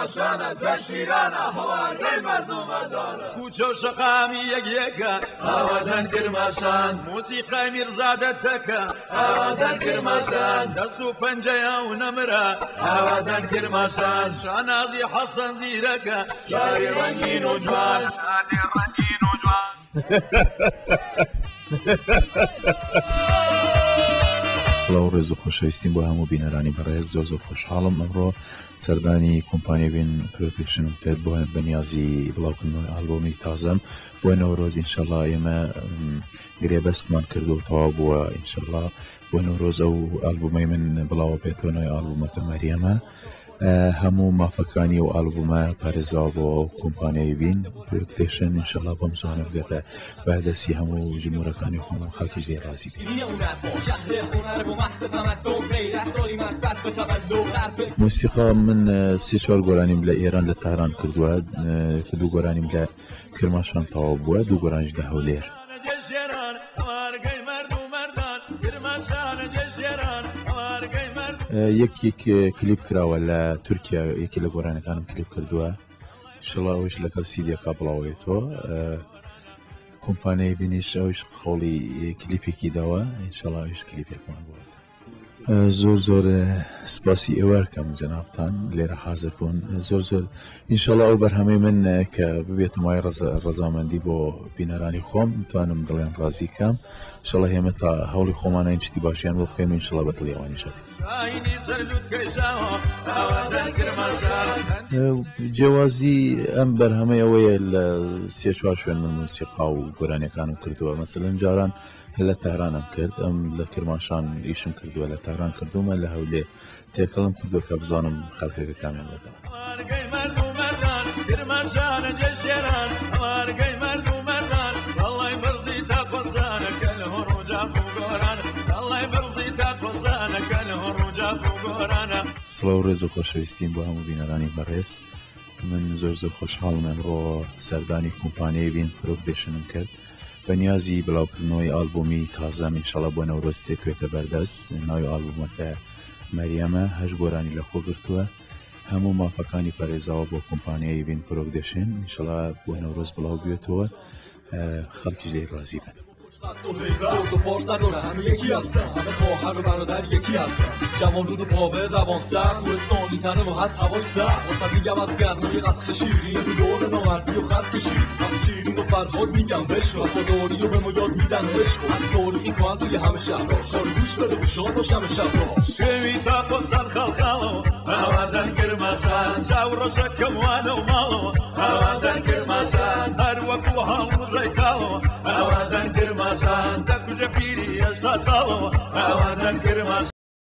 کرماشانە جێ شیرانە هەوارگەی مەرد و مەردانە کوچە و شەقامی یەک یەکە ئاوادان کرماشان مۆسیقای میرزادە دەکە ئاوادان کرماشان دەست و پەنجەیە و نەمرە ئاوادان کرماشان شانازی حەسەن زیرەکە شاری ڕەنگین و جوان شاری ڕەنگین و جوان. سڵاو ڕێز و خۆشەویستیم بۆ هەموو بینەرانی بەڕێز. زۆر زۆر خۆشحاڵم ئەمڕۆ سەردانی کۆمپانیای بین پرۆدەکشنم کرد بۆ بەنیازی بڵاوکردنەوەی ئالبۆمی تازەم بۆ نەورۆز. ئینشەڵا ئێمە گرێبەستمان کردو و تەواو بووە، ئینشەڵا بۆ نەورۆز ئەو ئالبومەی من بڵاوە بێتەوە. ناوی ئالبومەکە مەریەمە. هەموو مافەکانی و ئالبومە پارێزراوە بۆ کۆمپانیای بین پرۆدەکشن. ئینشەڵا بەم زوانە بگاتە بەردەستی هەموو جمهورەکانی خۆم و خەڵکیش لێ ڕازی بێت. مۆسیقا من سێ چوار گۆرانیم لە ئێران لە تاران کردووە، دوو گۆرانیم لە کرماشان تەواو بووە، دوو گۆرانیش لە هەولێر. یەکێک کلیپ کراوە لە تورکیا، یەکی لە گۆرانەکانم کلیپ کردووە، ئینشەڵا ئەوش لەگەڵ سیدیەکە بڵاوێتەوە. کۆمپانیای بینیش ئەوش خۆڵی کلیپێکی داوە، ئینشەڵا ئەوش کلیپێکمان بووە. زۆر زۆر سپاسی ئێوە کەم جەنابتان لێرە حاضر بوون. زۆر زۆر ئینشەڵا ئەو بەرهەمەی من کە ببێتە مای ڕەزامەندی بۆ بینەرانی خۆم، توانم دڵیان ڕازی کەم. ئینشەڵا هێمە تا هەوڵی خۆمانە شتی باشیان بۆ بکەین و ئینشەڵا بە دڵی ئەوانیش بێت. جیاوازی ئەم بەرهەمەی ئەوەیە لە سێ چوار شوێن من موسیقا و گۆرانیەکانم کردووە. مەسەلەن جاران لە تارانم کرد، ئەم لە کرماشان ئیشم کردووە، لە تاران کردوومە، لە هەولێر تێکەڵم کردووە کە بزانم خەڵکەکە کامیان بەدڵە. سڵاو ڕێز و خۆشەویستیم بۆ هەموو بینەرانی بەڕێز. من زۆر زۆر خۆشحاڵم ئەمڕۆ سەردانی کۆمپانیای بین پرۆدەکشنم کرد بە نیازی بڵاوکردنەوەی ئالبومی تازەم. ئینشەڵا بۆ نەورۆز تێکوێتە بەردەست. ناوی ئالبومەکە مەریەمە، هەشت گۆرانی لەخۆ گرتووە، هەموو مافەکانی پارێزاوە بۆ کۆمپانیای بین پرۆدەکشن. ئینشەڵا بۆ نەورۆز بڵاو بێتەوە، خەڵکیش لێی ڕازی بن.